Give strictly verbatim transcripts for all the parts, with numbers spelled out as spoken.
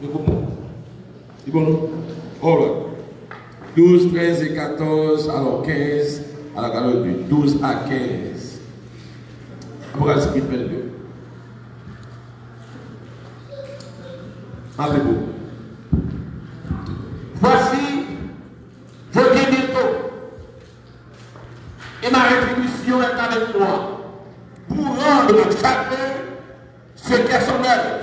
Li bon? Li bon, non? Alright. Douz, trèz e katòz, alò kenz, alò gade de douz a kenz. Apokaliptik vennde. Amen. Voici, je viens bientôt, et ma rétribution est avec moi, pour rendre à chacun ce qui est son œuvre.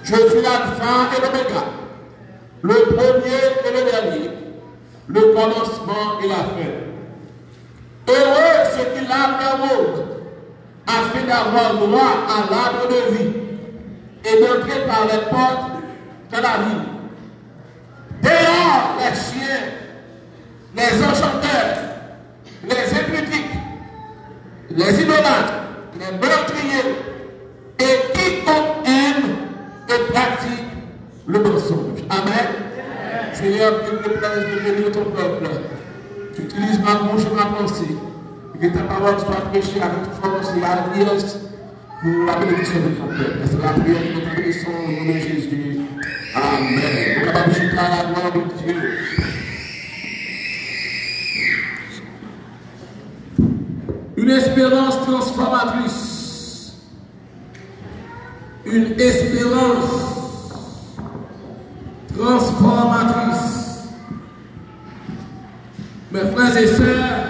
Je suis l'alpha et l'oméga, le premier et le dernier, le commencement et la fin. Heureux ceux qui lavent leur robe, afin d'avoir droit à l'arbre de vie et d'entrer par les portes dans la ville. Dehors les chiens, les enchanteurs, les impudiques, les idolâtres, les meurtriers, et quiconque aime et pratique le mensonge. Amen. Seigneur, qu'il te plaise de bénir ton peuple. Utilise ma bouche et ma pensée. Et que ta parole soit prêchée avec force et alliance pour la bénédiction de ton peuple. C'est la prière que nous t'adressons au nom de Jésus. Amen. Vous pouvez chita à la gloire de Dieu. Une espérance transformatrice. Une espérance transformatrice. Mes frères et sœurs,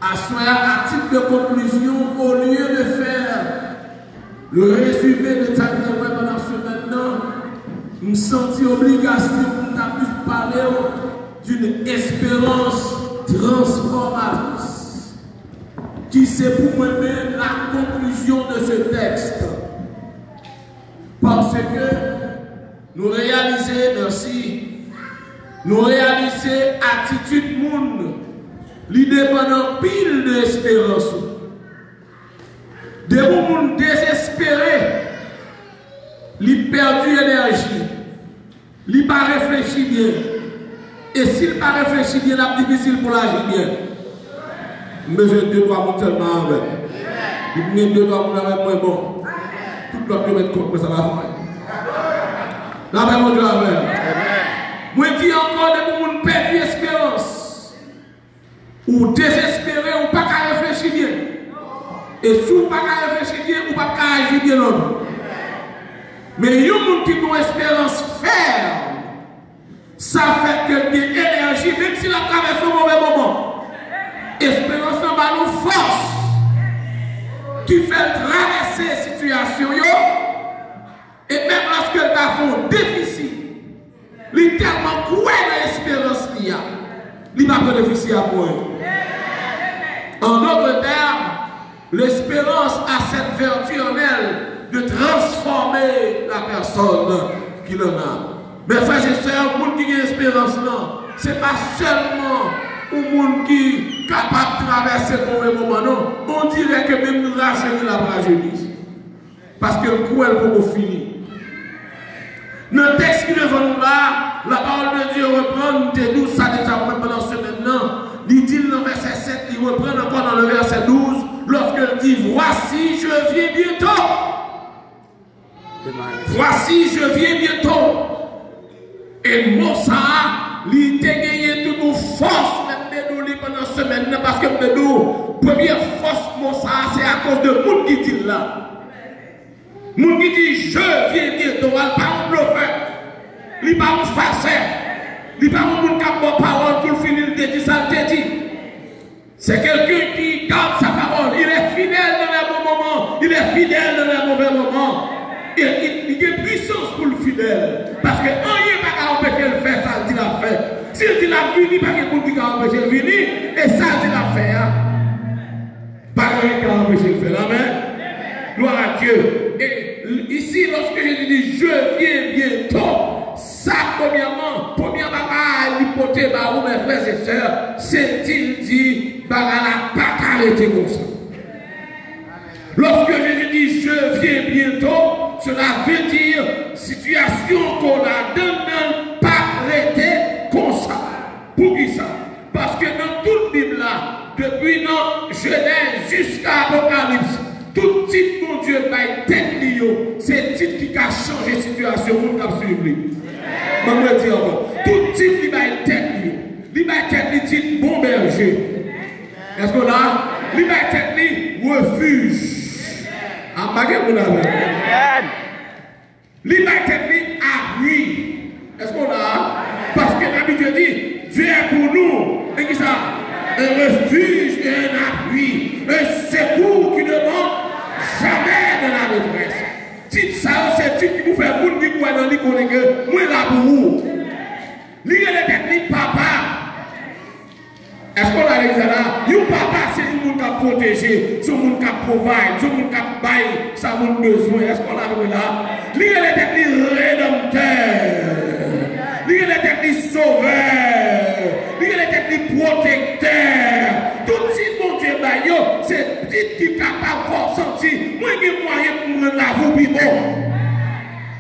aswè a, à titre de conclusion, au lieu de faire le résumé de sa ki te wè pandan semèn nan, m santi obligasyon pou m ta plis pale w d'une espérance transformatrice, ki se pou mwen menm la conclusion de ce texte. Paske nou reyalize, mèsi, nou reyalize atitid moun, li depann anpil de esperans ou. Depi yon moun dezespere, li pèdi enèji, li pa reflechi byen. E si l pa reflechi byen, l ap difisil pou l aji byen. M bezwen de twa moun sèlman avè m. Depi m gen de twa moun avè m, mwen bon. Tout lòt yo mèt kont mwen, sa pa fè anyen. Lapè Bondye avè m. Mwen di ankò, depi yon moun pèdi esperans, ou dezespere, ou pa ka reflechi byen. E si w pa ka reflechi byen, ou p ap ka aji byen non. Men yon moun ki gen yon esperans fèm, sa fè ke l gen enèji, menm si l ap travèse yon move moman. Esperans lan ba nou fòs ki fè l travèse sitiyasyon yo, e menm lòske l ta fè yon defisi, li tèlman kwè nan esperans li a, li pa pran defisi a pou anyen. En d'autres termes, l'espérance a cette vertu en elle de transformer la personne qu'il en a. Mes frères et sœurs, moun ki gen esperans lan, se pa sèlman yon moun ki kapab travèse move moman, non. On dirè ke menm rajeni l ap rajeni. Paske l kwè l poko fini. Nan tèks ki devan nou la, la parole de Dieu reprann, m te di w sa deja mwen pandan semèn nan, li di l nan vèsè sèt, li reprann ankò nan le verset douze, lorsque il dit, voici, je viens bientôt. Voici, je viens bientôt. E mo sa a, li te genyen tout yon fòs, lè m te di w li pandan semèn nan, paske m te di w, premye fòs mo sa a, se akoz de moun ki di l la. Moun ki di, je viens bientôt a, li pa yon blofè, li pa yon fasè, li pa yon moun k ap ba w pawòl pou l fini, l te di sa l te di. C'est quelqu'un qui garde sa parole. Il est fidèle dans les bons moments. Il est fidèle dans les mauvais moments. E li, li gen pwisans pou l fidèl. Paske anyen pa ka anpeche l fè sa l di l ap fè. Si l di l ap vini, pa gen moun ki ka anpeche l vini. E sa l di l ap fè a, pa gen anyen ki ka anpeche l fè l. Amèn. Gloire à Dieu. Et ici, lorsque Jésus dit, je viens bientôt, sa, premyèman, premye bagay li pote ba ou, mes frères et sœurs, se di l di bagay la pa ka rete konsa. Lorsque Jésus dit, je viens bientôt, cela veut dire sitiyasyon ke w ladan nan pa rete konsa. Poukisa? Paske nan tout Bib la, depi nan Jenèz jiska Apokalips, tout tit Bondye bay tèt li yo, se tit ki ka Bib li. Ban m redi ankò. Tout tit li bay tèt li. Li bay tèt li tit bon bèje. Èske w la? Li bay tèt li refij. A, pa gen moun avè m. Li bay tèt li apui. Èske w la? Paske Labib di, Dieu est pour nous. E ki sa? Un refuge et un appui. Un secours qui ne manque jamais dans la détresse. Tit sa yo se tit ki pou fè moun ki kwè nan li konnen ke mwen la pou ou. Li rele tèt li papa. Èske w la legliz la? Yon papa se yon moun k ap pwoteje, se yon moun k ap provide, se yon moun k ap bay sa moun bezwen. Èske w la vre la? Li rele tèt li redanmtè. Li rele tèt li sovè. Li rele tèt li pwotektè. Tout tit Bondye bay yo, se tit ki kapab fè w santi mwen gen mwayen pou m rann lavi w pi bon.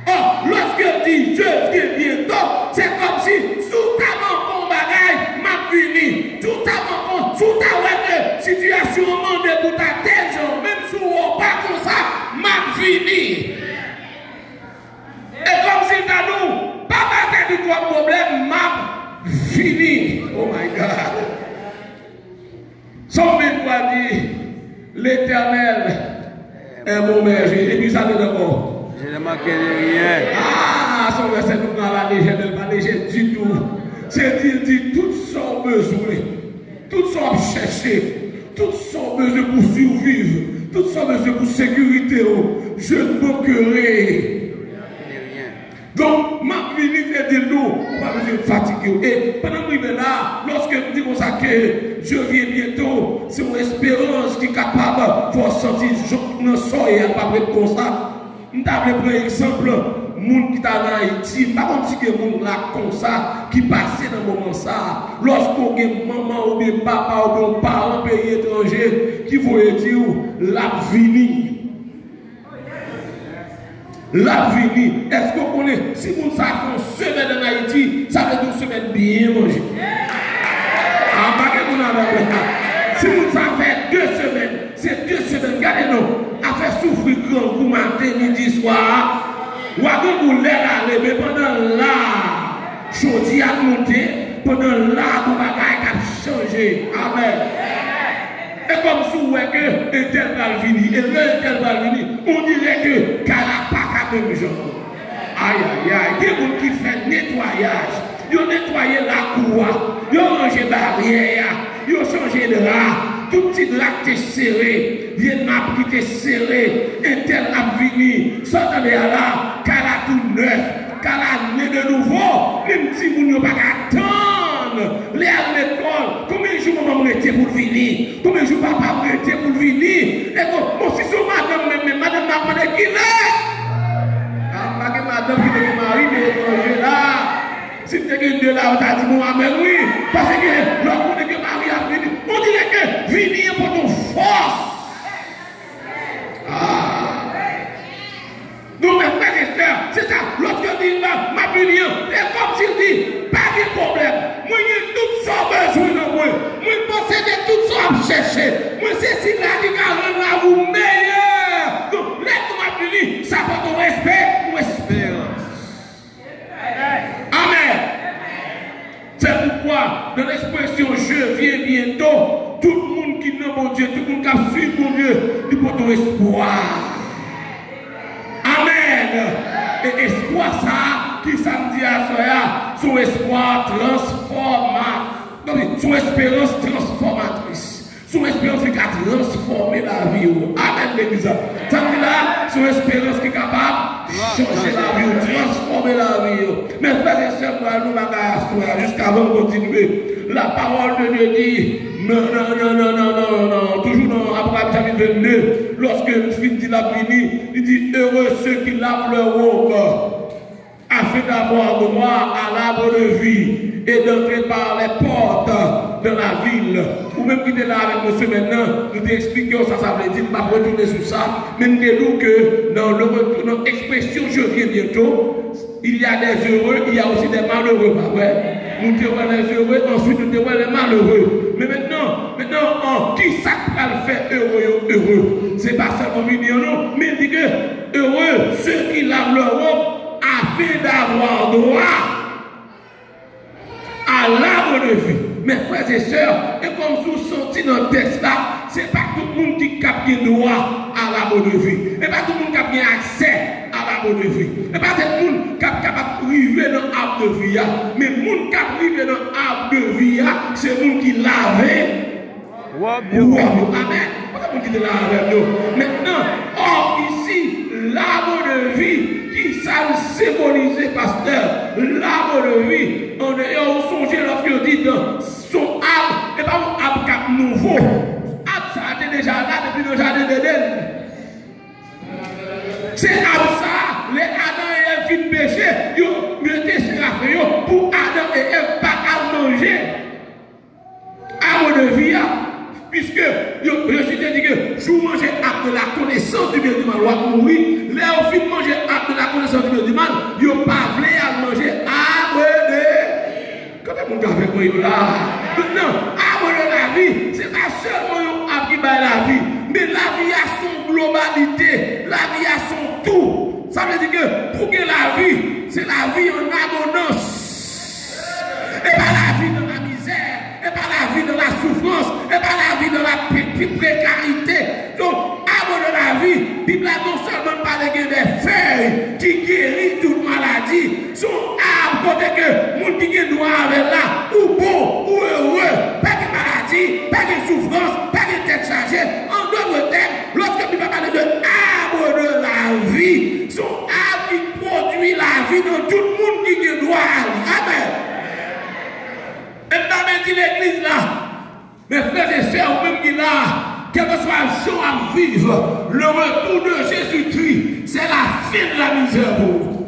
Oh, lòske l di, je viens bientôt, se kòmsi si w ta manke yon bagay, m ap vini. Si w ta manke, si w ta wè ke sitiyasyon an mande pou w ta tèl jan, menm si w wè w pa konsa, m ap vini. E kòmsi l ta di w, pa bay tèt ou twòp pwoblèm, m ap vini. Oh my God. Sòm vennntwa di, Letènèl est mon berger. Epi sa te nan kò. Je ne manquerai rien. Ah, se yon vèsè nou pral ale, men l pa lejè ditou. Se di, l di, tout sa w bezwen, tout sa w ap chèche, tout sa w bezwen pou siviv, tout sa w bezwen pou sekirite w, je ne manquerai. Donk, m ap vini, vle di l nou, ou pa bezwen fatige w. E pandan m rive la, lòske m di konsa ke je viens bientôt, se yon esperans ki kapab fè w santi jan nan sa w ye a p ap ret konsa. M ta vle pran egzanp moun ki t al nan Ayiti. M pa konn si gen moun la konsa ki pase nan moman sa a. Lòske w gen manman oubyen papa oubyen yon paran peyi etranje ki voye di w l ap vini. L ap vini. Èske w konnen si moun sa a fè yon semèn ann Ayiti, sa vle di yon semèn byen manje? A, pa gen moun avè mwen la. Si moun sa a fè de semèn, se de semèn. Gade non, afè soufri grangou maten, midi, swa a. W a grangou lè l ale, men pandan l la, chodi a ap monte, pandan l la, gon bagay k ap chanje. Amèn. E kòmsi w wè ke entèl pral vini, e lè entèl pral vini, on dirè ke kay la pa ka menm jan. Ayayay, gen moun ki fè netwayaj, yo netwaye lakou a, yo ranje baryè a, yo chanje dra, tout ti dra ki te sere, vye nap ki te sere, entèl ap vini, sa w tande a la, kay la tou nèf. Kay la ne de nouvo, menm timoun yo pa ka tann lè y al lekòl. Konbyen jou manman m rete pou l vini? Konbyen jou papa m rete pou l vini? E bon, bon, si se yon madanm menm, menm madanm nan ap mande kilè? A, pa gen madanm ki te gen mari, men etranje la. Si m te gen de la, yo ta di m yon amèn, wi. Paske lè w konnen ke mari ap vini, on dirè ke vini an pote w fòs. Ah. Donk, mè frè e sè, se sa, lòske l di, "M ap, m ap vini an," e kòmsi l di, "Pa gen pwoblèm. Mwen gen tout sa w bezwen nan mwen. Mwen posede tout sa w ap chèche. Mwen se sila ki ka rann lavi w meyè." Donk, lè l di, "M ap vini," sa pote w respè, yon esperans. Amèn. C'est pourquoi, dans l'expression je viens bientôt, tout moun ki nan Bondye, tout moun k ap swiv Bondye, li pote w espwa. Amèn. E espwa sa a, ki sa m di aswè a, se yon espwa transfòma-, se yon esperans transfòmatris. Se yon esperans ki ka transfòme lavi w. Amèn, legliz la. Sa m di la, se yon esperans ki kapab chanje lavi w, transfòme lavi w. Men frè e sè m, pral nou bagay aswè a, jiskavan m kontinye. La parole de Dieu dit, nan, nan, toujou nan Apokalips chapit vennde, lòske l fin di l ap vini, li di, heureux ceux qui lavent leur robe afin d'avoir droit à l'arbre de vie et d'entrer par les portes dans la ville. Ou menm ki te la avèk mwen semèn nan, nou te eksplike w sa sa vle di, m p ap retounen sou sa, men m te di w ke nan le, nan ekspresyon je viens bientôt, il y a des heureux, il y a aussi des malheureux, pa vre? Nou te wè les heureux, answit nou te wè les malheureux. Men mentnan, mentnan, an, ki sa k pral fè ere yo ere? Se pa sèlman vini an non, men li di ke heureux ceux qui lavent leur robe D'avoir droit à l'arbre de vie. Mes frères et sœurs, e kòmsi w santi nan tèks la, se pa tout moun ki kab gen dwa a l'arbre de vie. E pa tout moun kab gen aksè a l'arbre de vie. E pa tout moun kab kapab rive nan arbre de vie a. Men moun kab rive nan arbre de vie a, se moun ki lave wòb yo. Amèn. Konbyen moun ki te la avè m yo? Maintenant, or ici, l'arbre de vie, ki sa l senbolize, pastè? L'arbre de vie, andeyò, ou sonje lòske yo di, se yon ab, e pa yon ab k ap nouvo. Ab sa a te deja la depi nan jaden Edenn. Se ab sa a, lè Adan e Èv fin peche, yo mete serafen yo pou Adan e Èv pa al manje. Arbre de vie a, puisque yo, Jezi te di ke si w manje arbre de la connaissance du bien et du mal, w ap mouri. Lè yo fin manje arbre de la connaissance du bien et du mal, yo pa vle al manje arbre de. Konbyen moun k avèk mwen yo la? Maintenant, arbre de la vie, se pa sèlman yon ab ki bay lavi, men lavi a se yon globalite, lavi a se yon tou. Sa vle di ke pou gen lavi, se lavi an abondans. E pa lavi nan lamizè, e pa lavi nan lasoufrans, e pa lavi nan la pre-, pre-, prekarite. Donk, arbre de la vie, Bib la non sèlman pale gen de fèy ki geri tout maladi, se yon ab kote ke moun ki gen dwa avè l la, ou bon, ou ere, pa gen maladi, pa gen soufrans, pa gen tèt chaje. An dòt tèm, lòske Bib la pale de arbre de la vie, se yon ab ki pwodui lavi nan tout moun ki gen dwa a li. Amèn. E m ta vle di legliz la, mes frères et sœurs, ou menm ki la, quel que soit jan w ap viv, le retour de Jésus-Christ, c'est la fin de la misère pour vous.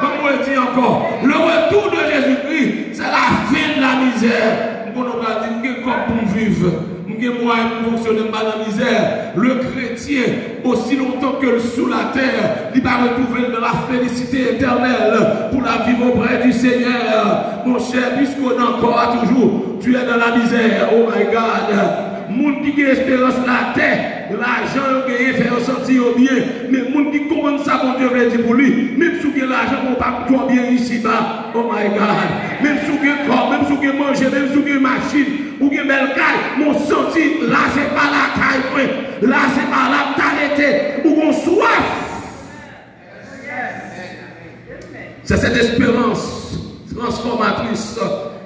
Ban mwen di ankò, le retour de Jésus-Christ, c'est la fin de la misère. M konnen w pral di, "M gen kòb pou m viv, m gen mwayen pou m fonksyone, m pa nan mizè." Le chrétien, aussi longtemps que l sous la terre, li pa retwouve l dans la félicité éternelle pour la vivre auprès du Seigneur. Mon cher, puisque w nan kò a toujou, tu es dans la misère. Oh my God. Moun ki gen esperans latè, lajan yo genyen fè yo santi yo byen. Men moun ki konprann sa Bondye vle di pou li, menm si w gen lajan, men w pa twò byen isiba. Oh my God. Menm si w gen kòb, menm si w gen manje, menm si w gen machin, ou gen bèl kay, men w santi la se pa lakay mwen, la se pa la m ta rete. Ou gon swaf. C'est cette espérance transformatrice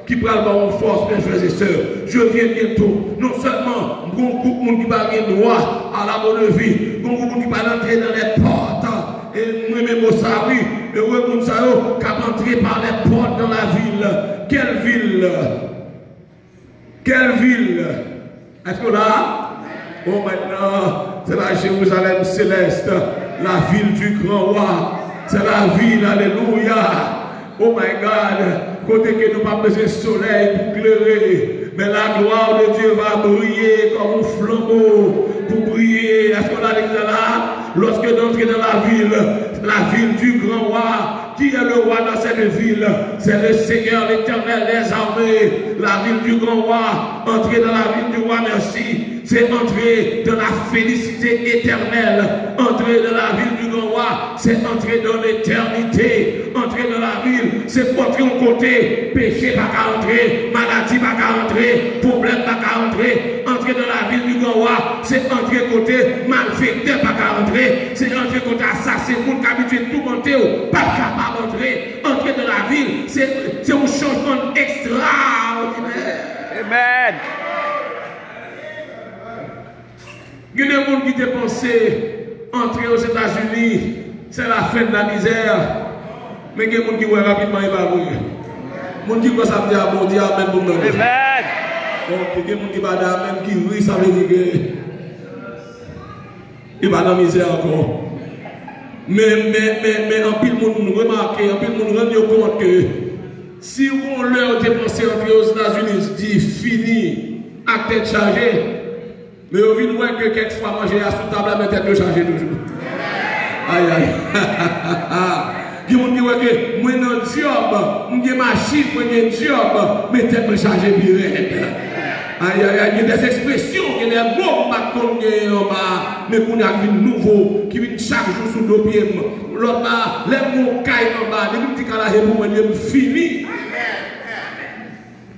qui pral ba w fòs, mes frères et sœurs. Je viens bientôt. Non sèlman gon gwoup moun ki pa gen dwa a l'arbre de vie, gon gwoup moun ki pa antre dans les portes. E m renmen mo sa, wi. Ere moun sa yo k ap antre par les portes dans la ville. Quelle ville? Quelle ville? Est-ce que là? Oh, maintenant, c'est la Jérusalem céleste, la ville du grand roi. C'est la ville, alléluia. Oh my God, kote ke nou pa bezwen solèy pou klere, mais la gloire de Dieu va briller comme un flambeau pour briller. Est-ce que là, l'église est là? Lorsque nous entrons dans la ville, la ville du grand roi, qui est le roi dans cette ville? C'est le Seigneur, l'Éternel des armées, la ville du grand roi. Entrez dans la ville du roi, merci. C'est entrer dans la félicité éternelle. Entrer dans la ville du grand roi, c'est entrer dans l'éternité. Entrer dans la ville, c'est entrer yon kote péché pa ka antre, maladie pa ka antre, problème pa ka antre. Entrer dans la ville du grand roi, c'est entrer kote malfektè pa ka antre, c'est entrer kote asasen, moun k abitye toumante w, p ap kapab antre. Entrer dans la ville, c'est, c'est un changement extraordinaire. Amen. Gen de moun ki te panse antre Ozetazini, c'est la fin de la misère. Men gen moun ki wè rapidman e pa vre. Moun ki kwè sa ap di a bon, di amèn pou mwen. Amen. Bon, gen moun ki pa di amèn, ki ri, sa vle di ke li pa nan mizè ankò. Men, men, men, men anpil moun remake, anpil moun rann yo kont ke si yon lè yo te panse antre Ozetazini di fini ak tèt chaje, men yo vin wè ke kèk fwa manje a sou tab la, men tèt yo chaje toujou. Ay, ay. Gen moun ki wè ke mwen nan djòb, m gen machin, mwen gen djòb, men tèt mwen chaje pi rèd. Ayayay, gen de ekspresyon, gen de mo m pa t konn genyen anba a, men kounye a ki vin nouvo, ki vin chak jou sou do pye m. Lòt la, lè m gen yon kay anba, depi m di kay la se pou mwen li ye, m fini.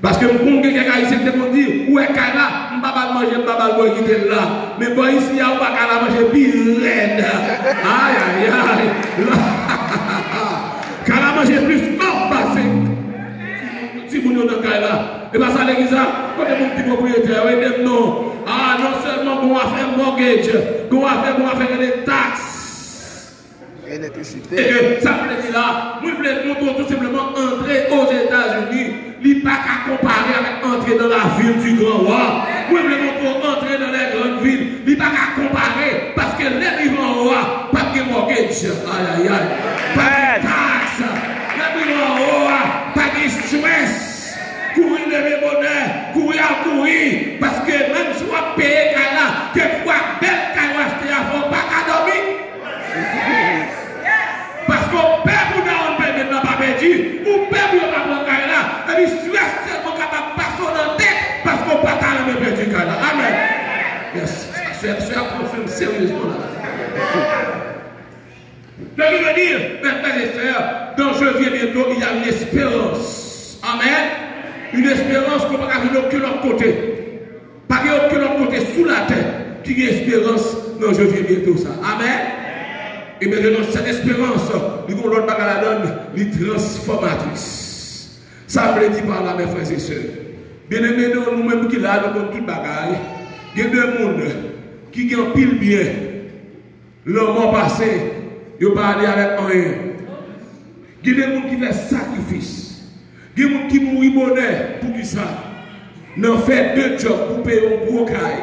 Paske m konn gen kèk Ayisyen ki te konn di, ou wè kay la, m pa ba l manje, m pa ba l bwè, kite l la. Men bò isi a, ou pa kay la manje pi rèd. Ayayay. Kay la manje plis kòb pase. Timoun yo nan kay la. E pa sa legliz la? Kote moun ki pwopriyetè yo? Ede m non. Ah, non sèlman gon afè mortgage, gon afè, gon afè rele taks. Elektrisite. E ke sa m vle di la, mwen vle montre w tou senpleman antre Ozetazini, li pa ka konpare avèk antre dans la ville du grand roi. Mwen vle montre w antre dans les grandes villes, li pa ka konpare, paske lè li anwo a, p ap gen mortgage. Ayayay. Pa gen taks. Lè li anwo a, pa gen stress. Kouri leve bonè, kouri al kouri, paske menm si w ap peye kay la, kèk fwa bèl kay w achte a fè w pa ka dòmi. Paske w pè pou dawonn payment lan pa pèdi, ou pè pou yo pa pran kay la, epi strès sèlman kapab pase w nan tèt, paske w pa ta renmen pèdi kay la. Amèn. Yes. Sè, sè ap pran fè m seryezman la. Ce qui veut dire, mes frères et sœurs, dans je viens bientôt, il y a une espérance. Amen. Une espérance qu'on va trouver aucun autre côté. Pa gen okenn lòt kote sou latè ki gen esperans nan je viens bientôt sa. Amèn. E mentnan, sèt esperans, li gen yon lòt bagay ladan l, li transfòmatris. Sa m vle di pa la, mes frères et sœurs. Byeneme, nou, nou menm ki la, nou konn tout bagay. Gen de moun ki gen anpil byen. Lanmò pase, yo pa ale avèk anyen. Gen de moun ki fè sakrifis. Gen moun ki mouri bonè. Poukisa? Nan fè de djòb pou peye yon gwo kay.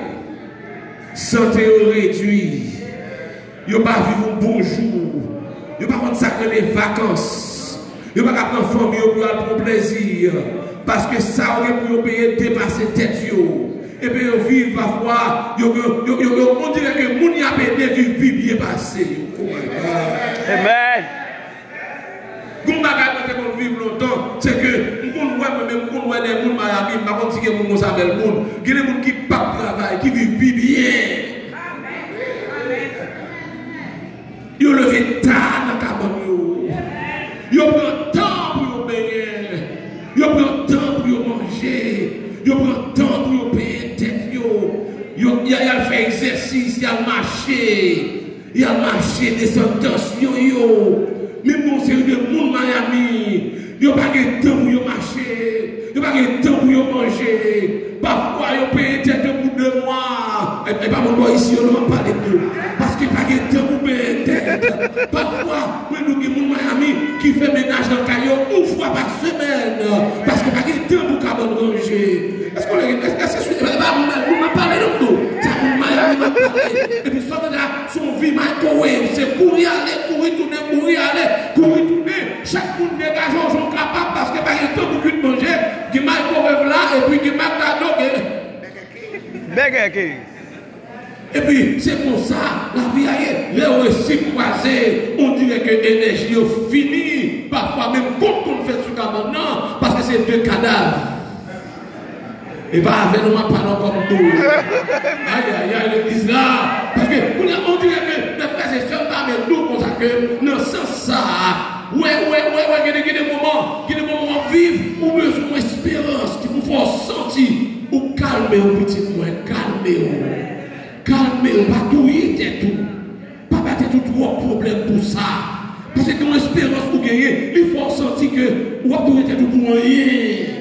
Sante yo redui. Yo pa viv yon bon jou. Yo pa konn sa k rele vakans. Yo pa ka pran fanmi yo pou yo al pran plezi. Paske sa yo gen pou yo peye depase tèt yo. Epi yo viv pafwa, yo, yo, yo, yo, yo, on dirè ke moun y ap ede viv pi byen pase yo. Oh my God. Amen. Gon bagay mwen te konn viv lontan, se ke m konn wè mwen menm, m konn wè de moun Miami, m pa konn si gen moun konsa bèl moun. Gen de moun ki p ap travay, ki viv pi byen. Yo leve ta nan kabann yo. Yo pran tan pou yo benyen. Yo pran tan pou yo manje. Yo pran tan pou yo peye tèt yo. Yo, y a, y al fè egzèsis, y al mache. Y al mache, desann tansyon yo. Menm yon seri de moun Miami, yo pa gen tan pou yo mache. Yo pa gen tan pou yo manje. Pafwa, yo peye tèt yo pou de mwa. E, e pa moun bò isi yo, non, m ap pale de yo. Paske pa gen tan pou peye tèt. Pafwa, mwen, nou gen moun Miami ki fè mennaj nan kay yo yon fwa pa semèn. Paske pa gen tan pou kabann ranje. Èske w lè, èske, èske, e pa, e pa moun, moun m ap pale, non, tou. Se moun Miami m ap pale. Epi, sa w tande a, se yon vi microwave. Se kouri ale, kouri tounen, kouri ale, kouri tounen. Chak moun degaje w jan w kapab, paske pa gen tan pou kwit manje. Gen microwave la, epi gen McDonald, gen Burger King. Epi, se konsa lavi a ye. Lè yo resi kwaze, on dirè ke enèji yo fini. Pafwa, menm kont konn fèt sou kabann nan, paske se de kadav. E pa avè nou m ap pale ankò m tou. Ayayay, legliz la. Paske, kounye a, on dirè ke, mes frères et sœurs, m pa vle di w konsa ke, nan sans sa a, wè, wè, wè, wè, gen de, gen de moman, gen de moman w ap viv, ou bezwen yon esperans ki pou fè w santi, ou kalme w, pitit mwen, kalme w. Kalme w, pa touye tèt ou. Pa ba tèt ou twòp pwoblèm pou sa. Paske gen yon esperans ou genyen, li fè w santi ke w ap touye tèt ou pou anyen.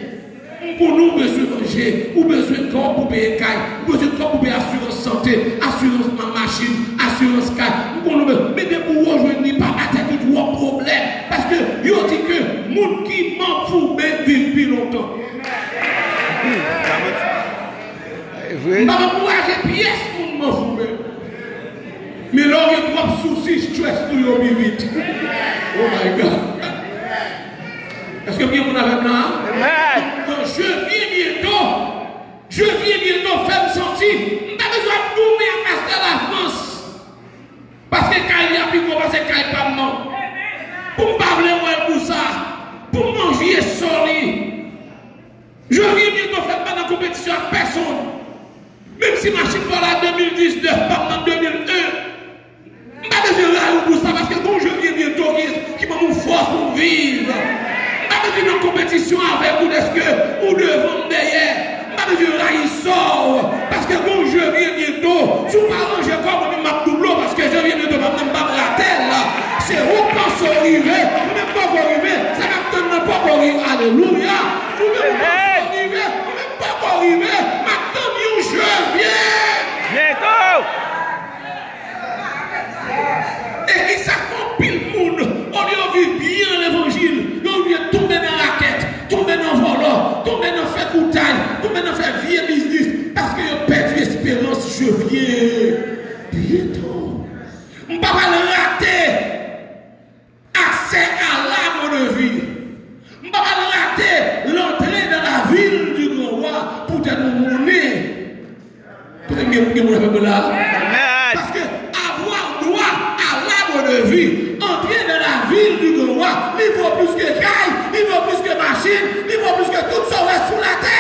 M konnen w bezwen manje, ou bezwen kòb pou peye kay, ou bezwen kòb pou peye asirans sante, asirans ma-, machin, asirans kay. M konnen w bezwen, men depi w jwenn li, pa ba tèt ou twòp pwoblèm. Paske yo di ke moun ki manfouben viv pi lontan. M p ap ankouraje pyès moun manfouben. Men lè w gen twòp sousi, stress tou yo pi vit. Oh my God. Èske gen moun avè m la? Amen. Quand je viens bientôt, je viens bientôt, fè m santi m pa bezwen ap goumen ak pastè Lafrans. Paske kay li a pi gwo pase kay pa m nan. Pou m pa vle wè l pou sa. Pou m anvye sò li. Je viens bientôt, fè m pa nan konpetisyon ak pèsonn. Si machin pa w la de mil diznèf, pa m nan de mil en. M pa bezwen rayi w pou sa, paske gon je vyen byento ki, ki ban m yon fòs pou m viv. M pa bezwen nan konpetisyon avèk ou dèske ou devan m dèyè. M pa bezwen rayi sò w, paske gon je vyen byento. Si w pa ranje kò w, mwen menm m ap double w, paske je vyen byento pa m nan, m p ap rate l. Se ou k panse w rive, mwen menm m poko rive, sa m ap tann nan poko rive. Alelouya! Ou menm ou panse w rive, mwen menm m poko rive, m ap tann yon je vyen. Byento! E kisa k fè anpil moun, olye yo viv byen nan levanjil, yo oblije tonbe nan rakèt, tonbe nan vòlò, tonbe nan fè koutay, tonbe nan fè vye biznis, paske yo pèdi esperans je vyen byento. M pa pral rate accès à l'arbre de vie. M pa pral rate l'entrée dans la ville du grand roi, poutèt ou konnen. Kote m gen, gen moun avè mwen la? Paske avoir droit à l'arbre de vie, entrer dans la ville du grand roi, li vo plis ke kay, li vo plis ke machin, li vo plis ke tout sa w wè sou latè.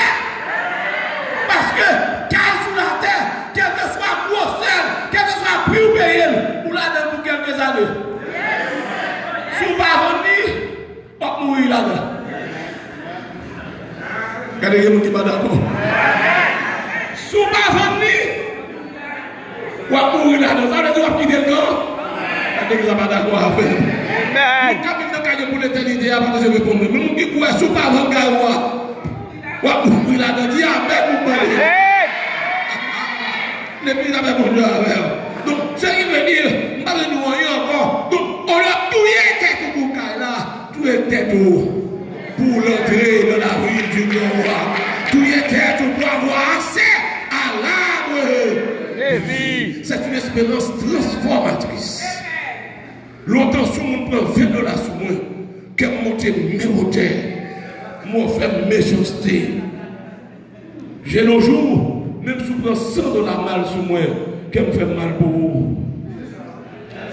Paske kay sou latè, kèlkeswa gwosè l, kèlkeswa pri w peye l, ou ladan l pou kèlke zane. Si w pa vann li, w ap mouri ladan. Gade, gen moun ki pa dakò. Si w pa vann li, w ap mouri ladan. Sa vle di w ap kite l non? Gade, ki sa pa dakò avè m. Moun k ap viv nan kay yo pou letènite a pa bezwen reponn mwen. Men moun ki kwè, si w pa vann kay ou a, w ap mouri ladan. Di amèn, moun mwen. Legliz avè Bondye avè w. Donk, se ki vle di, m pa vle di w anyen ankò. Donk, olye w ap touye tèt ou pou kay la, touye tèt ou pour l'entrée dans la ville du grand roi. Touye tèt ou pour avoir accès à l'arbre de vie. C'est une expérience transformatrice. Lontan, si yon moun pran ven dola sou mwen, kè m monte men wotè, m wè w fè m mechanste. Je nos jours, menm si w pran san dola mal sou mwen, kè m fè m mal pou ou.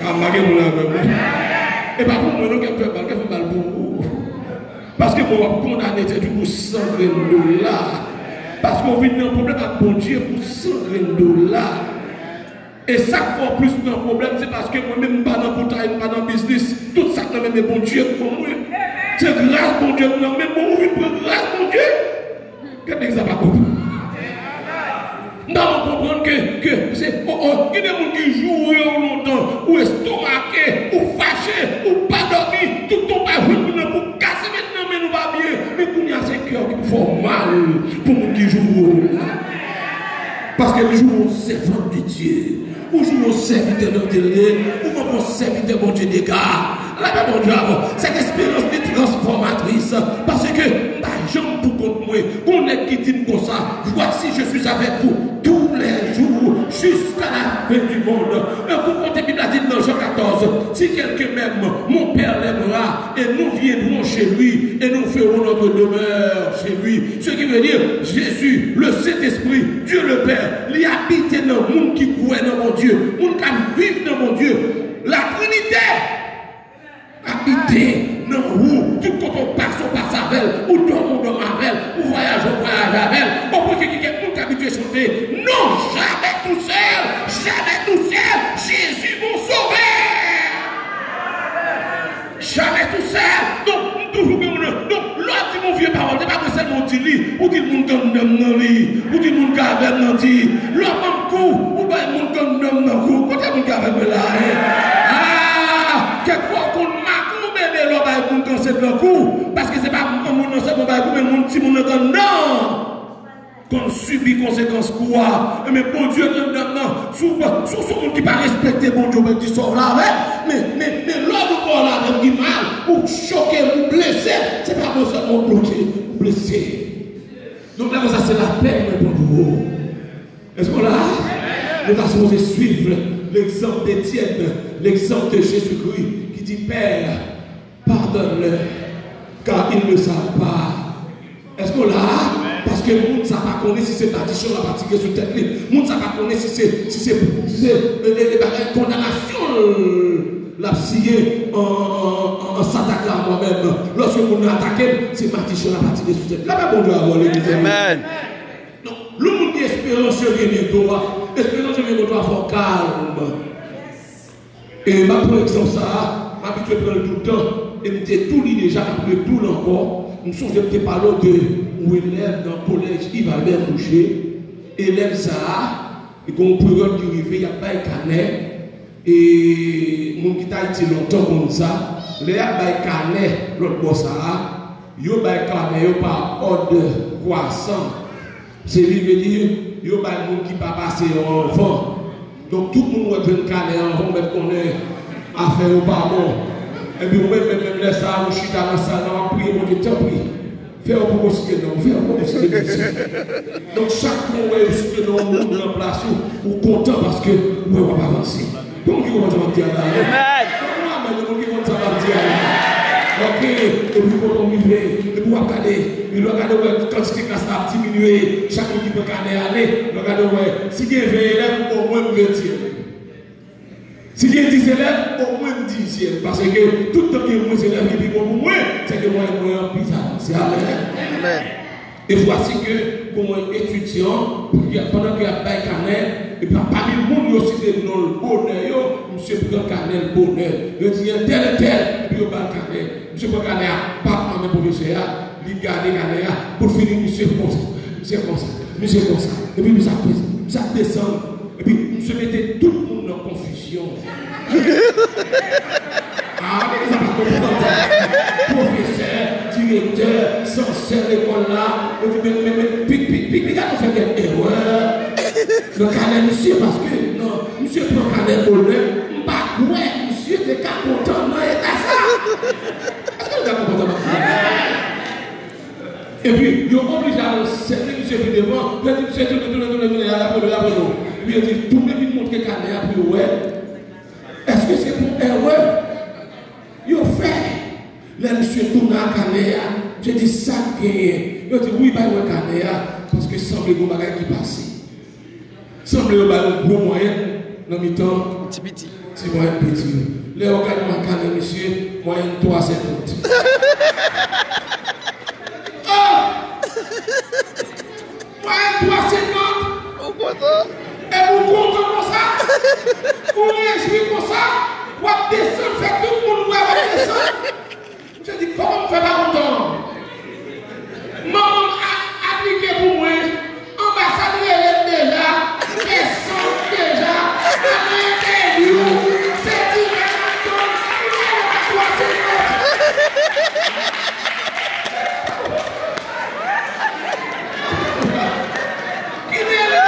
A, m pa gen moun avè mwen. E pa pou mwen non, kè m fè mal, kè m fè mal pou ou. Paske mwen w ap kondane tèt ou pou san grenn dola. Paske w vin nan pwoblèm ak Bondye pou san grenn dola. E sa k fè w plis nan pwoblèm, se paske mwen menm m pa nan koutay, m pa nan biznis. Tout sa k nan men Bondye k ban mwen. Se gras Bondye k nan men mwen, ou vin pran gras Bondye. Gade nèg sa pa konprann. M ta konprann ke, ke se, o, o, gen de moun ki joure w lontan, ou estomake, ou fache, ou pa dòmi, tout tan w pa jwenn moun nan pou kase men nan men nou pa byen. Men kounye a se kè w ki pou fè w mal pou moun ki joure w la. Paske l joure w sèvant de Dye. Ou joure w sèvitè de Dye, ou pa bon sèvitè Bondye dega. Lapè Bondye avè w. Cette expérience est transformatrice. Paske m pa janm pou kont mwen. Gon nèg ki di m konsa, voici, je suis avec vous tous les jours jusqu'à la fin du monde. E pou kote Bib la di m nan Jan katòz, si quelqu'un m'aime, mon Père l'aimera, et nous viendrons chez lui, et nous ferons notre demeure chez lui. Ce qui veut dire, Jésus, le Saint-Esprit, Dieu le Père, li abite nan moun ki kwè nan Bondye, moun k ap viv nan Bondye. La Trinité abite nan ou. Tout kote w pase, w pase avè l, ou dòmi, w dòmi avè l, ou vwayaje, w vwayaje avè l. Ou pran kèk moun k abitye chante, non, jamais tout seul, jamais tout seul, Jésus mon sauveur. Jamais tout seul. Donk, m toujou gen moun nan. Donk, lè w ap di yon vye pawòl, se pa mwen sèlman w di li. Ou di l moun k anndan m nan li. Ou di l moun k avè m nan di. Lè w ap ban m kou, ou bay moun k anndan m nan kou. Kote moun k avè mwen la, en? Ah! Kèk fwa w konn makonbe lè w bay moun k ansent nan kou. Paske se pa moun nan sèlman bay kou, men moun timoun nan k anndan. Konn sibi konsekans kou a. Enben, Bondye k anndan m nan, si w, si w se yon moun ki pa respekte Bondye, ou mèt di sa w vle avè l, men, men, men lòd ou ba w la avè m ki mal, ou choke m, ou blese m, se pa mwen sèlman ou bloke, ou blese. Donk, lè konsa, se lapèn mwen pran pou ou. Èske w la? Nou ta sipoze suiv l'exemple d'Étienne, l'exemple de Jésus-Christ, ki di, Père, pardonne-leur, car ils ne savent pas. Èske w la? Paske moun sa pa konnen si se madichon l ap atire sou tèt li. Moun sa pa konnen si se, si se, si se, e, e, e bagay kondanasyon l ap siyen an, an, an, an, an s'attaquant à moi-même. Lòske moun nan atake m, se madichon l ap atire sou tèt li. Lapè Bondye avè w, legliz. Amèn. Donk, lè yon moun gen esperans, janvye byento a. Espere nan janvye byento a fè w kalm. E m ap pran egzanp sa a, m abitye pran l tout tan, e m te tou li deja, m ap retou l ankò. M sonje m te pale w de yon elèv nan kolèj Yves Albert Mouche. Elèv sa a, gen yon peryòd ki rive, y ap bay kanè, e moun ki t Ayiti lontan konn sa, lè y ap bay kanè lòt bò sa a, yo bay kanè yo pa òd kwasan. Se li vle di, yo bay moun ki pa pase yo anvan. Donk, tout moun w ap jwenn kanè anvan, w mèt konnen afè yo pa bon. Epi ou menm, menm, menm lè sa a, ou chita nan sal la, w ap priye Bondye, tanpri, fè yo poko site non, fè yo poko site non. Donk, chak fwa w wè yo site non moun nan plas ou, ou kontan paske ou wè w ap avanse. Bon, ki konprann sa m ap di a la? Amen. Bon, amen, bon, ki konprann sa m ap di a la? Ok, epi kote w rive, epi w ap gade, epi w ap gade, wè, kantite klas la ap diminye, chak moun ki pran kanè ale, w ap gade, wè, si gen ven elèv, omwen m ven ti elèv. Si gen dis elèv, omwen m dizyèm, paske tout tan gen mwens elèv ki pi bon pou mwen, se ke mwayèn mwen an pi avanse. Amen. Amen. E vwasi ke gon etidyan, pandan ke y ap bay kanè, e pa, pami moun yo site non l bonè yo, misye pran kanè l bonè. Yo di entèl, entèl, epi yo ba l kanè. Misye pran kanè a, pap nan men pwofesè a, li gade kanè a, bout fini, misye konsa, misye konsa, misye konsa. Epi misye ap desann, misye ap desann, epi misye mete tout moun nan konfizyon. Ah, men sa pa konprann sa. Pwofesè, direktè, sansè lekòl la, yo di, men, men, men, pi, pi, pi, pi, gade fè kèk erè nan kanè misye, paske, non, misye pran kanè bonè, m pa kwè misye te ka kontan nan eta sa. Èske nou ka konprann sa m ap di a? Epi, yo oblije al sèvi misye pi devan, yo di, "Misye, tounen, tounen, tounen, tounen, y ap rele w, y ap rele w." Epi yo di, "Tounen vin montre kanè a pou yo wè." Èske se pou erè yo fè? Lè misye tounen ak kanè a, misye di, "Sa k genyen?" Yo di, "Wi, bay mwen kanè a, paske sanble gon bagay ki pase." Sanble yo bay yon gwo mwayèn nan mitan ti piti, ti mwayèn piti yo. Lè yo gade nan kanè misye, mwayèn twa senkant. Oh! Mwayèn twa senkant! Ou kontan? Epi ou kontan konsa? Ou rejwi konsa? W ap desann, fè tout moun wè w ap desann? Misye di, "Kòman m fè pa kontan?" Manman m a-, aplike pou mwen. Anbasad rele m deja. Fè san deja. Al nan entèvyou. Se ti nèg m ap tann. Ki nèg la?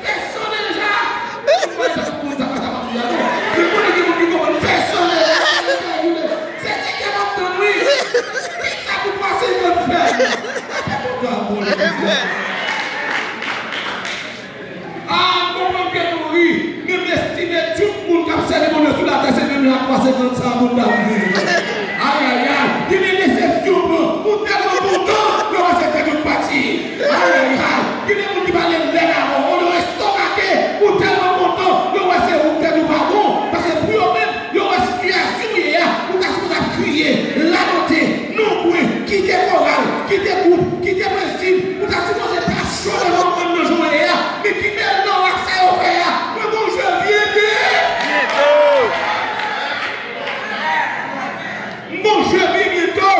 Fè san deja. Ou kwè sa pou konn sa pa kapab di a non. Ou konnen gen moun ki konprann fè san deja. Se ti kè m ap tann wi. Kisa pou twa senkant fè? Apre kontan a bon legliz la. Ah, m konprann ke nou ri. Men m estime tout moun k ap sèvi Bondye sou latè se menm jan ak twa senkant sa a moun ta viv. Ayayay, gen de desepsyon, ou tèlman kontan, yo wè se tèt ou k pati. Ayayay, gen de moun ki pale lèd avè w, yo estomake, ou tèlman kontan, yo wè se ou k tèt ou pa bon, paske pou yo menm, yo wè sitiyasyon w ye a, ou ta sipoze ap kriye, lamante, non kwen, kite koral, kite gwoup, kite prensip, ou ta sipoze ta cho devan mòn nan jan w ye a, men kite l nan w ak sa yo fè a, mwen Bondye vye de. Byento. M Bondye vye byento.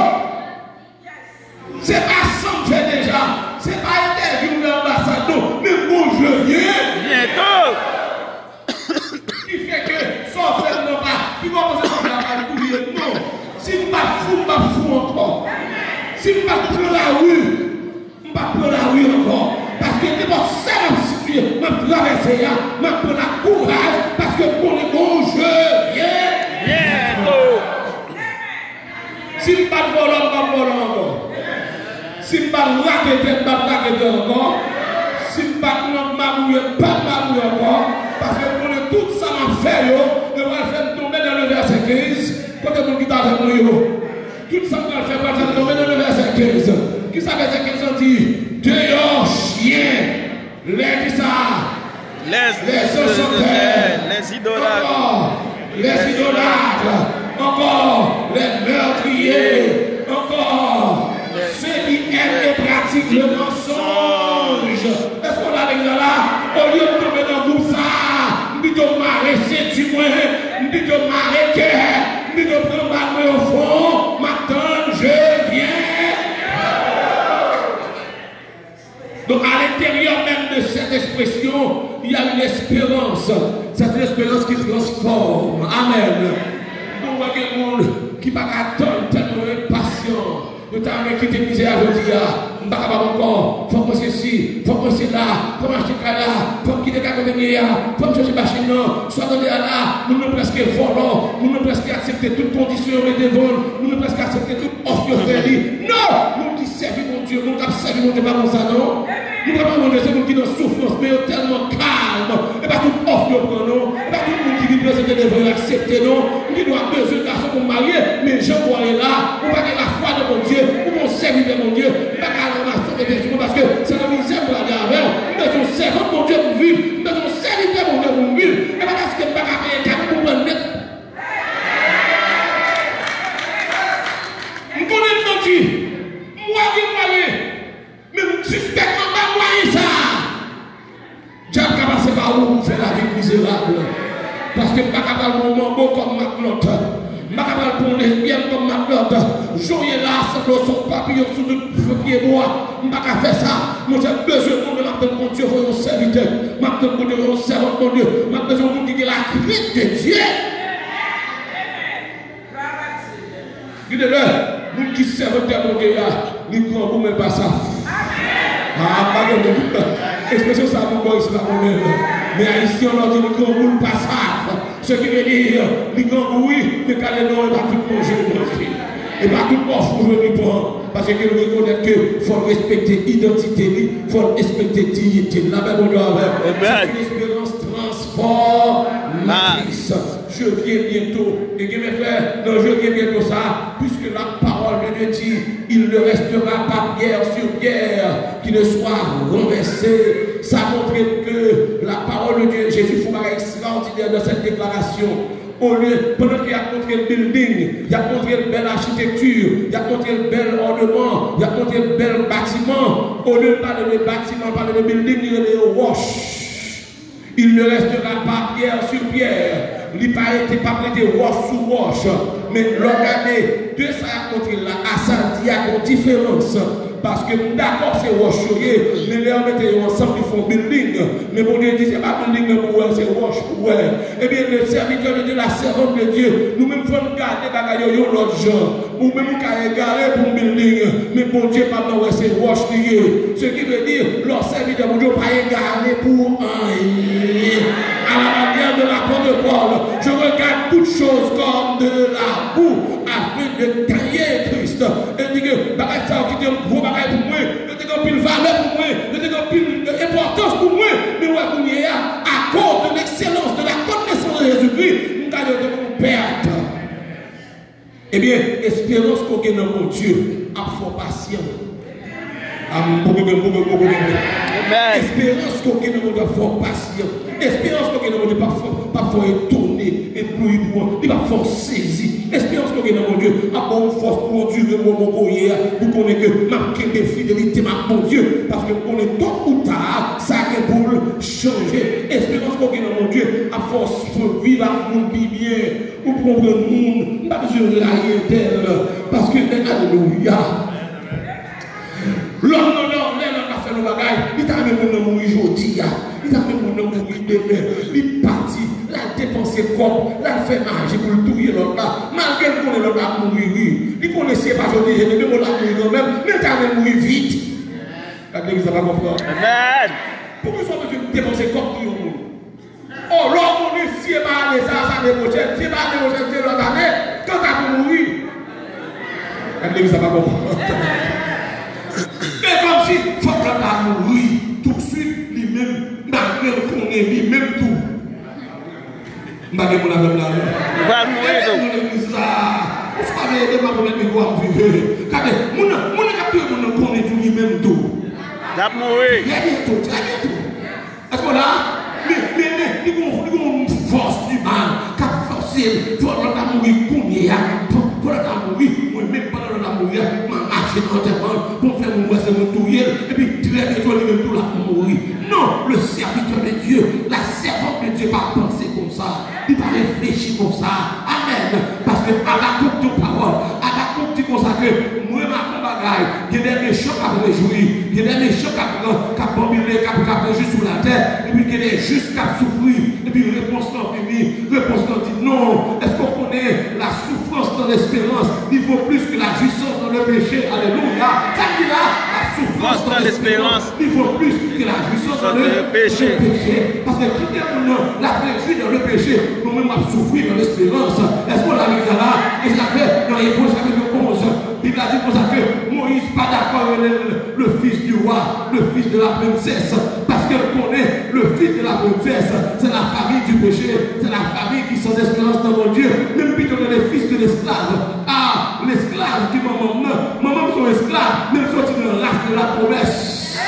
Se pa sa m fè deja. Se pa entèvyou nan anbasad non. Men Bondye vye. Byento. Ki fè ke sa w fè m nan pa. Ki kòmanse sa w fè a pa li pou li ye. Non. Si m pa t fou, m p ap fou ankò. Si m pa t pran lari, m p ap pran lari ankò. Paske nenpòt sa m ap sitiye, m ap travèse a, m ap pran ak kouraj. Paske m konnen Bondye vye. Byento. Si m pa t vòlò, m p ap vòlò ankò. Si m pa t raketè, m p ap raketè ankò. Si m pa t nan magouyè, m p ap magouye ankò. Paske m konnen tout sa m ap fè yo, yo pral fè m tonbe nan le vèsè kenz. Kote moun ki t avè mwen yo? Tout sa m pral fè, pral fè m tonbe nan le vèsè kenz. Kisa vèsè kenz lan di? Deyò, chyen! Lè kisa? Les, les enchanteurs, les idolâtres, encore, les idolâtres, encore, les meurtriers, encore, ceux qui aiment et pratiquent le mensonge. Èske w la legliz la? Mwen wè gen moun ki pa ka tann, tèlman yo enpasyan. Yo ta renmen kite mizè a jodi a. M pa kapab ankò. Fòk mwen sesi, fòk mwen sela, fòk m achte kay la, fòk m kite kay kote m ye a, fòk m chanje machin nan. Sa w tande a la, moun nan prèske vòlò, moun nan prèske aksepte tout kondisyon yo mete devan l, moun nan prèske aksepte tout òf yo fè li. Non! Moun ki sèvi Bondye, moun k ap sèvi Bondye pa konsa non. Moun k ap sèvi Bondye se moun ki nan soufrans, men yo tèlman kalm. E pa tout òf yo pran non. E pa tout moun ki vin prezante devan yo aksepte non. M gen dwa bezwen gason pou m marye, men jan w ye la, ou pa gen lafwa nan Bondye, ou pa yon sèvitè Bondye, m pa ka ranmase yon bebe sou mwen paske se nan mizè m prale avè w. M bezwen yon sèvant Bondye pou m viv, m bezwen yon sèvitè Bondye pou m viv. E pa paske m pa ka peye kado pou m pran nèt. M konnen m manti. M wè gen mwayen. Men m sispèk anba mwayen sa a, dyab ka pase pa ou pou fè lavi m mizerab. Paske m pa ka pral pran yon mango kòm matlòt. M pa ka pral pran yon lesbyèn kòm matlòt. Jan w ye la, sanble w se yon papiyon sou tout pye bwa. M pa ka fè sa. Monchè, m bezwen moun, men m ap tann Bondye voye yon sèvitè. M ap tann Bondye voye yon sèvant Bondye. M ap bezwen yon moun ki gen lakrent de Dye. Gade lè moun ki sèvitè Bondye a, li grangou men l pa saf. Ah, m pa gen moun. Ekspresyon sa moun bò isi pa konnen l. Men ayisyen an di li grangou l pa saf. Ce qui veut dire, li grangou wi, men kale non, e pa tout manje li manje. E pa tout òf ou jwenn li pran. Paske l rekonèt ke fò l respekte idantite li, fò l respekte diyite l. Lapè Bondye avè w. Amen. C'est une espérance transformatrice. Je viens bientôt. E gen men fè nan je viens bientôt sa, puisque la parole de Dieu dit, il ne restera pas pierre sur pierre qui ne soit renversée. Sa montre ke la parole de Dieu, Jezi fè yon bagay ekstraòdinè nan sèt deklarasyon. Olye, pandan ke y ap montre l bilding, y ap montre l bèl achitekti, y ap montre l bèl òneman, y ap montre l bèl batiman, olye l pale de batiman, pale de bilding, li rele yo wòch. Il ne restera pas pierre sur pierre. Li pa rete, p ap rete wòch sou wòch. Men lè w gade de sa y ap montre l la a sa l di a, gen yon diferans. Paske m dakò se wòch yo ye, men lè yo mete yo ansanm, li fè yon bilding. Men Bondye di se pa bilding nan pou w wè, se wòch pou w wè. Ebyen, le serviteur de Dieu, la servante de Dieu, nou menm fò n gade bagay yo yon lòt jan. Ou menm ou ka egare pou yon bilding, men Bondye pa nan wè se wòch li ye. Ce qui veut dire, lè w sèvitè Bondye, ou pa egare pou anyen. À la manière de l'apôtre Paul, je regarde toutes choses comme de la boue, afin de gagner Christ. E di ke bagay sa yo ki te yon gwo bagay pou mwen, yo te gen anpil valè pou mwen, yo te gen anpil enpòtans pou mwen, men wè kounye a, à cause de l'excellence de la connaissance de Jésus-Christ, m gade yo tankou pèt. Ebyen, esperans ke w gen nan Bondye ap fè w pasyan. A, m poko gen, m poko gen, m poko gen. Amen. Esperans ke w gen nan Bondye ap fè w pasyan. Esperans ke w gen nan Bondye p ap fè, p ap fè w etone, eblouyi pou w, li p ap fè w sezi. Esperans ke w gen nan Bondye ap ba w fòs pou w andire moman ke w ye a, pou w konnen ke m ap kenbe fidelite m ak Bondye, paske m konnen tôt ou tard, sa gen pou l chanje. Esperans ke w gen nan Bondye ap fè w viv ak moun pi byen. Ou konprann moun, m pa bezwen rayi entèl, paske, alelouya. Lòm nan, lè, lè lòt la fè nou bagay, li ta renmen moun nan mouri jodi a, li ta renmen moun nan mouri demen, li pati, l al depanse kòb, l al fè maji pou l touye lòt la, malgre l konnen lòt la ap mouri wi, li konnen si e pa jodi, se demen l ap mouri kanmenm, men l ta renmen mouri vit. Gade legliz la pa konprann. Amen. Poukisa w bezwen depanse kòb pou yon moun? O, lè w konnen si e pa ane sa a, se ane pwochèn, si e pa ane pwochèn, se lòt ane, kanta pou mouri. Gade legliz la pa konprann. E kòmsi fòk lòt la mouri tousuit, li menm, malgre l konnen li menm tou. M pa gen moun avè m la, non. Ou pral mouri tou. Ede m nan legliz la. Ou sa vle ede m ap remèt mikwo a m vive. Gade, moun nan, moun nan k ap touye moun nan konnen tou li menm tou. L ap mouri. Trè byento, trè byento. Èske w la? Men, men, men, li gon, li gon fòs di mal k ap fòse l. Fò lòt la mouri kounye a. Fò, fò lòt la mouri. Mwen menm, pandan lòt la mouri a, m al mache nan antèman l pou m fè moun wè se mwen k touye l. Epi, trè byento, li menm tou l ap mouri. Non, le serviteur de Dieu, la servante de Dieu pa panse konsa. Li pa reflechi konsa. Amèn. Paske Abakuk di yon pawòl. Abakuk di konsa ke mwen m ap fè yon bagay. Gen de mechan k ap rejwi. Gen de mechan k ap, k ap banbile, k ap, k ap rejwi sou latè. Epi gen de jis k ap soufri. Epi repons lan vini. Repons lan di non. l'espérance, il vaut plus que la jouissance dans le péché. Alléluia. Ça dit là, la souffrance dans l'espérance, il vaut plus que la jouissance dans le péché. Parce que quitter nous, la réjouir dans le péché, nous-mêmes, on souffrir dans l'espérance. Est-ce qu'on arrive là? Et ça fait dans Hébreu chapitre onze, Bib la di konsa ke Moyiz pa dakò rele l le fils du roi, le fils de la princesse, paske l konnen le fils de la princesse, c'est la famille du péché, c'est la famille qui sans espérance dans mon Dieu. Menm pito rele fils de l'esclave. Ah, lesklav ki manman m nan, manman m se yon esklav, men l soti nan ras de la promesse.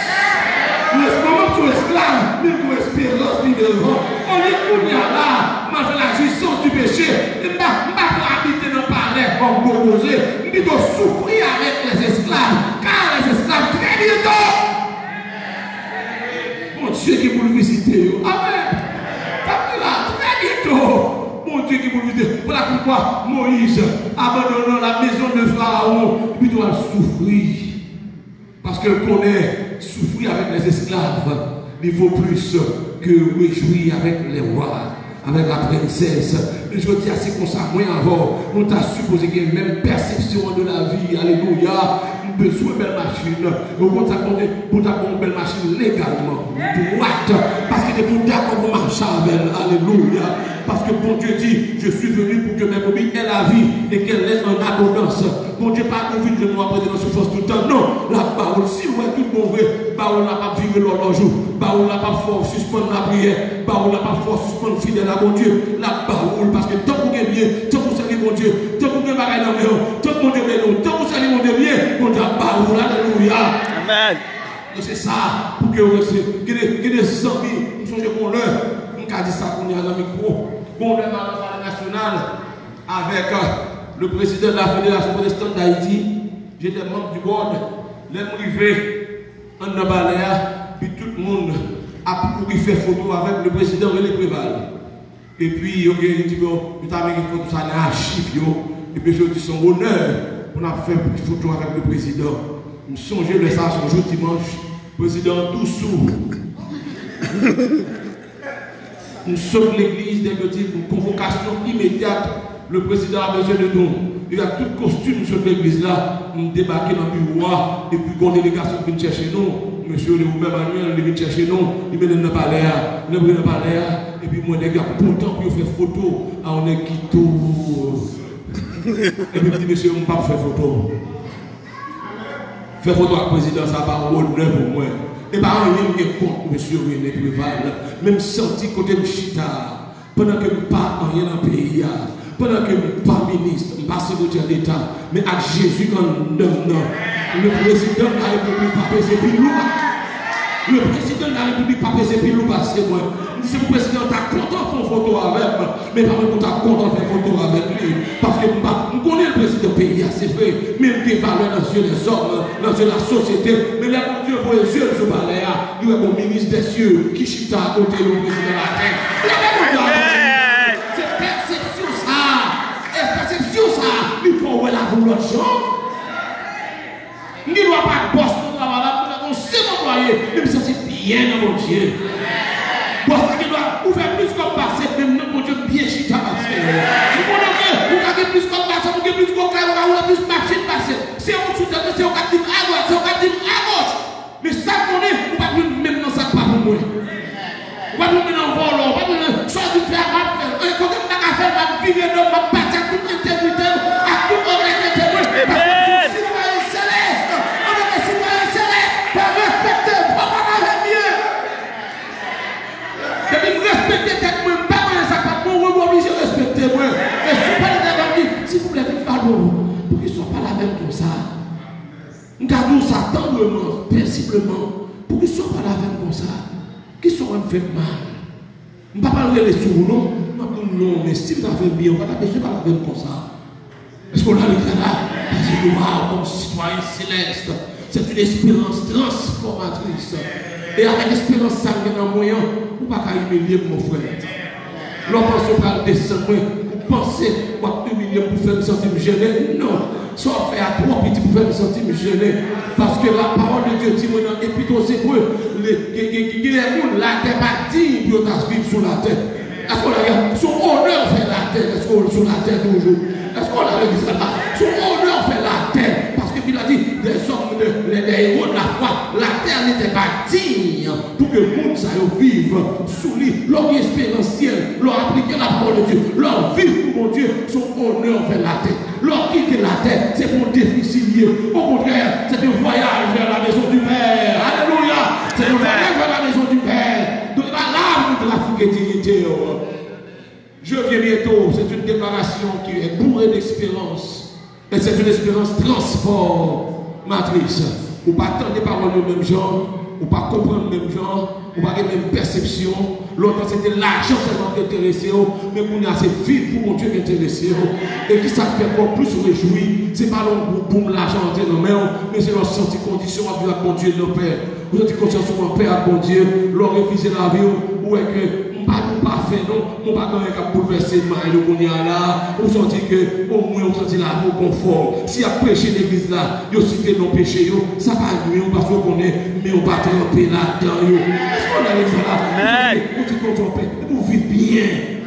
Manman m se yon esklav, men l gen esperans li devan. Olye kounye a la, m al fè la jouissance du péché, e m pa, m pa pou abite nan palè kòm gwo koze. M pito soufri avèk lèzesklav, car les esclaves très bientôt. Bondye ki pou l vizite yo. Amèn. Sa vle di la, très bientôt, Bondye ki pou l vizite. Voilà pourquoi Moïse, abandonnant la maison de Pharaon, li pito al soufri. Paske l konnen soufri avèk lèzesklav, li vo plis ke rejwi avèk lèwa, avèk la prensès. Men jodi a, se konsa, mwen avè w, nou ta sipoze gen menm pèsepsyon de lavi. Alelouya! M bezwen bèl machin. Ou konn sa k Bondye, pou ta ban w bèl machin legalman, dwat, paske depi w dakò pou mache avè l. Alelouya! Parce que Bondye di, je suis venu pour que mes brebis aient la vie et qu'elle l'ait en abondance. Bondye pa nou vin jwenn nou ap rete nan soufrans tout tan. Non, l ap ba ou l. Si w wè tout bon vre, ba ou l la p ap vire lòlòj ou. Ba ou l la p ap fè w sispann lapriyè. Ba ou l la p ap fè w sispann fidèl a Bondye. L ap ba ou l, paske tank ou gen byen, tank ou sèvi Bondye, tank ou gen bagay nan men w, tank Bondye beni w, tank ou sèvi Bondye byen, Bondye ap ba ou l. Alelouya! Amèn. E se sa, pou ke w rete. Gen de, gen de zanmi, m sonje gon lè, m ka di sa kounye a nan mikwo. Gon lè m al nan Palè Nasyonal avèk, euh, le président de la Fédération Protestante d'Haïti, j'étais membre du board. Lè m rive anndan palè a, pi tout moun ap kouri fè foto avèk le président René Préval. Epi yo gen, yo di, bon, yo ta renmen gen foto sa nan achiv yo. Epi yo di se yon onè pou n ap fè foto avèk le président. M sonje lè sa a, se yon jou dimanch, prezidan an tou sou. M sot legliz, nèg yo di m konvokasyon imedyat, le président a besoin de nous. Li ak tout kostim m sot legliz la, m debake nan biwo a, epi gon delegasyon ki vin chèche nou, mesye Léobert Manuel, li vin chèche nou, li mennen n nan palè a. Lè m rive nan palè a, epi m wè nèg yo ap kontan pou yo fè foto a yon nèg ki tou. Epi m di, mesye, m p ap fè foto. Fè foto ak prezidan, sa pa yon onè pou mwen. E pa anyen m gen kont mesye René Préval, men m santi kote m chita a, pandan ke m pa anyen nan peyi a, pandan ke m pa minis, m pa sekretè deta, men ak Jezi k anndan m nan, le président de la République pa peze pi lou. Le président de la République pa peze pi lou pase mwen. M di se pou prezidan an ta kontan fè yon foto avè m, men pa mwen pou ta kontan fè foto avèk li. Paske m pa, m konnen l prezidan peyi a, se vre, men l gen valè nan zye lèzòm, nan zye lasosyete. Men lè Bondye voye zye l sou palè a, li wè gon minis dèsye ki chita akote yon prezidan latè. Leve Bondye a. Se pèsepsyon sa a, e pèsepsyon sa a, li fè w wè lavi w lòt jan. M gen dwa pa bòs nan travay la, m gen dwa gon senp anplwaye, men m santi byen nan Bondye. Bòs la gen dwa ouvè plis kòb pase m, men m nan Bondye m byen chita pase. M konnen ke ou ka gen plis kòb pase m, ou gen plis gwo kay, ou ka woule plis machin pase m. Se ou sou tèt mwen, se ou k ap di m adwat, se ou k ap di m agoch. Men sa m konnen, ou p ap jwenn menm nan sa k pa pou mwen. Ou pa pou mennen yon vòlò, ou pa pou mennen sa w di m fè a, m ap fè l. E kote m pa ka fè l, m ap vire do m, m ap pati ak tout entegrite m, ak tout onètete mwen. Paske m se yon sitwayen selès. Antanke sitwayen selès, fò w respekte m, fò w pale avè m byen. Depi m respekte tèt mwen, m pa manyen sa k pa pou mwen, ou oblije respekte mwen. E si w pale avè m, di, silvouplè, vin pale w. Poukisa w pale avè m konsa? M ka di w sa tandreman, pezibleman. Poukisa w pale avè m konsa? Kisa w wè m fè k mal? M pa pral rele sou ou non. M ap di w non, men si m ta fè byen, ou pa ta bezwen pale avè m konsa. Èske w la, Leta la? Pase nou a kòm sitwayen selès. C'est une espérance transformatrice. E avèk esperans sa m gen nan mwen an, ou pa ka imilye m, mon frè. Lè w panse w pral desann mwen, ou panse w ap imilye m pou fè m santi m jennen? Non. Sa w ap fè a twò piti pou fè m santi m jennen. Paske la parole de Dieu di mwen nan Epit Ebre, gen, gen, gen, gen de moun, latè pa diy pou yo ta viv sou latè. Èske w la, se yon onè w fè latè, èske w sou latè toujou? Èske w la legliz la? Se yon onè w fè latè, paske Bib la di, des hommes de, les, des héros de la foi, la terre n'était pas digne pour que moun sa yo viv sou li. Lè w gen esperans syèl, lè w aplike la parole de Dieu, lè w viv pou Bondye, se yon onè w fè latè. Lè w kite latè, se pa yon defi li ye. Okontrè, c'est un voyage vers la maison du Père. Alléluia! C'est un voyage vers la maison du Père. Donk, e pa la pou trafike diyite w. Je viens bientôt, c'est une déclaration qui est bourrée d'espérance. Et c'est une espérance transformatrice. Ou pa tande pawòl yo menm jan, ou pa konprann menm jan, ou pa gen menm pèsepsyon. Lontan se te lajan sèlman ki enterese w, men kounye a se viv pou Bondye ki enterese w. E ki sa k fè kò w plis rejwi? Se pa lè yon gwo boum lajan antre nan men w, men se lè w santi kondisyon w ap viv ak Bondye nan pè. Ou santi konsyans ou an pè ak Bondye, lè w refize lavi w, ou wè ke m pa nou pafè non, m pa gen anyen k ap boulvèse may yo kounye a la, ou santi ke omwen ou santi lavi w konfò. Si y ap preche legliz la, yo site non peche yo, sa pa nwi w paske w konnen men w pa tranpe ladan yo. Èske w nan legliz la? Ou santi kontan, ou santi kontan, ou viv byen.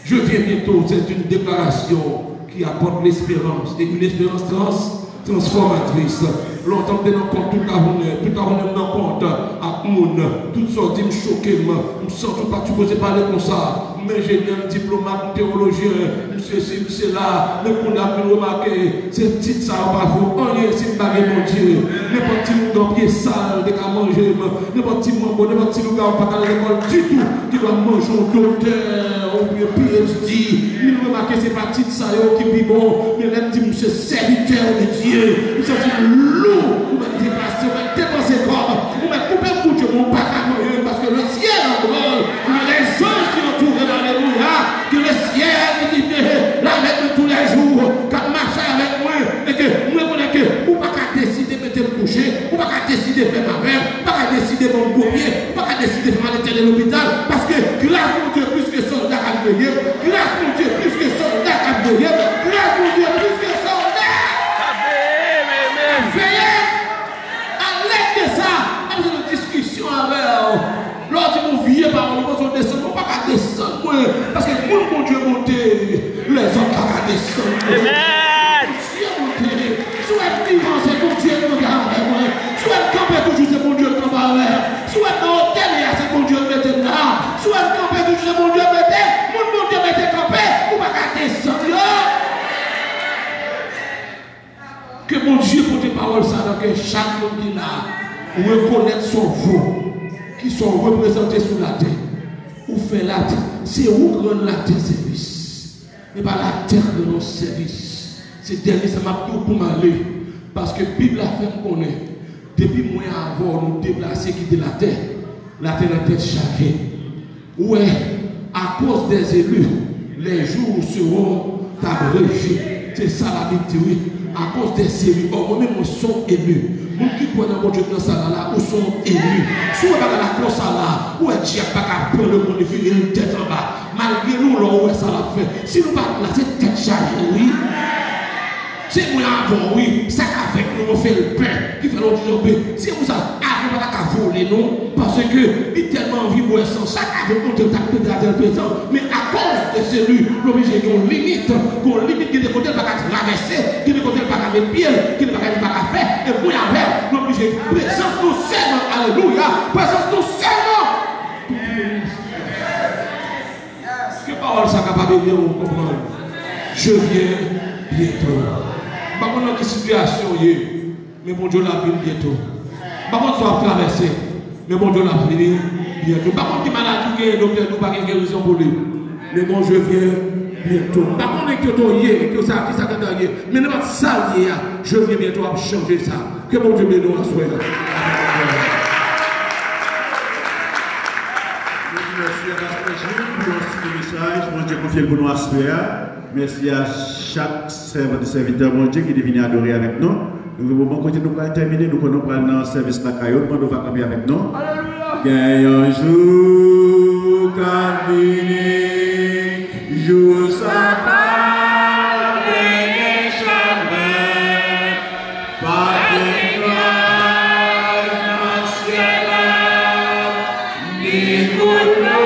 Je viens bientôt, c'est une déclaration qui apporte l'espérance, et une espérance trans, transformatrice. Lontan m te nan kont tout lajounen, tout lajounen m nan kont ak moun. Tout sa w di m choke m. M santi w pa t sipoze pale konsa. M enjenyè, m diplomat, m teyolojyen, m sesi, m sela. Men kounye a m vin remake, se tit sa yo pa vo anyen si m pa gen Bondye. Nenpòt ti mouton pye sal te ka manje m. Nenpòt ti manbo, nenpòt ti lougawou pa t al lekòl ditou, ki dwe manje yon doktè oubyen P H D. Li remake se pa tit sa yo ki pi bon, men lè m di m se sèvitè de Dye, m santi m lou, ou mèt deplase, ou mèt depanse kòb, ou mèt koupe m pou Dye, men ou pa ka manyen m, paske le ciel en branle, les anges qui entourent, alelouya, que le ciel qui est avec nous tous les jours, k ap mache avèk mwen, e ke mwen konnen ke ou pa ka deside mete m kouche, ou pa ka deside fè m avè, ou pa ka deside ban m gwo pye, ou pa ka deside fè m al entène lopital, paske gras Bondye plis ke sòlda k ap veye m, gras Bondye plis ke sòlda k ap veye m, gras Bondye plis ke sòlda k ap veye m. Alèd de sa, m ap jwenn yon diskisyon avè w. Lè w di m yon vye pawòl, ou panse w desann mwen, ou pa ka desann mwen, paske moun Bondye monte, lèzòt pa ka desann mwen. Amen. Bondye monte. Si w wè m vivan, se Bondye k monte avè mwen. Si w wè m kanpe toujou, se Bondye k kanpe avè m. Si w wè m nan otè m ye a, se Bondye k mete m la. Si w wè m kanpe toujou, se Bondye k mete. Moun Bondye mete kanpe, ou pa ka desann yo. Ke Bondye pote pawòl sa nan kè chak moun ki la. Rekonèt sa w vo, ki sa w reprezante sou latè. Ou fè latè, se ou k rann latè sèvis. E pa latè k rann ou sèvis. Se dènye sa m ap di w pou m ale. Paske Bib la fè m konnen, depi mwen avè w nou deplase kite latè, latè nan tèt chaje. Ou wè, à cause des élus, les jours seront abrégés. Se sa Labib di, wi. À cause des élus. Ò, mwen menm, mwen se yon eli. Moun ki kwè nan Bondye nan sal la, ou se yon eli. Si w wè bagay la konsa la, ou wè dyab pa ka pran lemonn vire l tèt anba. Malgre nou la, ou wè sa l ap fè. Si nou pa t la, se tèt chaje, wi. Se mwen avè w, wi. Sa k avèk nou, nou fè l pè. Ki fè nou di nou pè. Se pou sa, avan pa ta ka vole, non. Paske li tèlman anvi bwè san. Sa k avèk nou, te t ap pete atè l prezan. Men akoz de se li, l oblije gen yon limit. Gen yon limit, gen de kote l pa ka travèse. Gen de kote l pa ka met pye l. Gen de bagay li pa ka fè. E mwen avè w, nou oblije prezans nou sèlman. Alelouya. Prezans nou sèlman. Ke pawòl sa kapab ede w konprann. Je viens bientôt. M pa konn nan ki sitiyasyon w ye, men Bondye w la vin byento. M pa konn sa w ap travèse, men Bondye w la vini byento. M pa konn ki maladi w genyen, doktè di w pa gen gerizon pou li, men Bondye vyen byento. M pa konn enkyete w ye, enkyete sa, ki sa k ap ye, men nenpòt sa l ye a, je viens bientôt ap chanje sa. Ke Bondye beni w aswè a. Mèsi a Pastè Gilles pou yon sipè mesaj Bondye konfye l pou nou aswè a. Mèsi a chak sèvant e sèvitè Bondye ki te vini adore avèk nou. Nou rive moman kote nou pral tèmine, nou konnen nou pral nan sèvis lakay ou, nou mande w pa kanpe avèk nou. Alelouya! Gen yon jou k ap vini, jou sa pa genyen chanjman. Pa gen nyaj nan syèl la, ni koulè.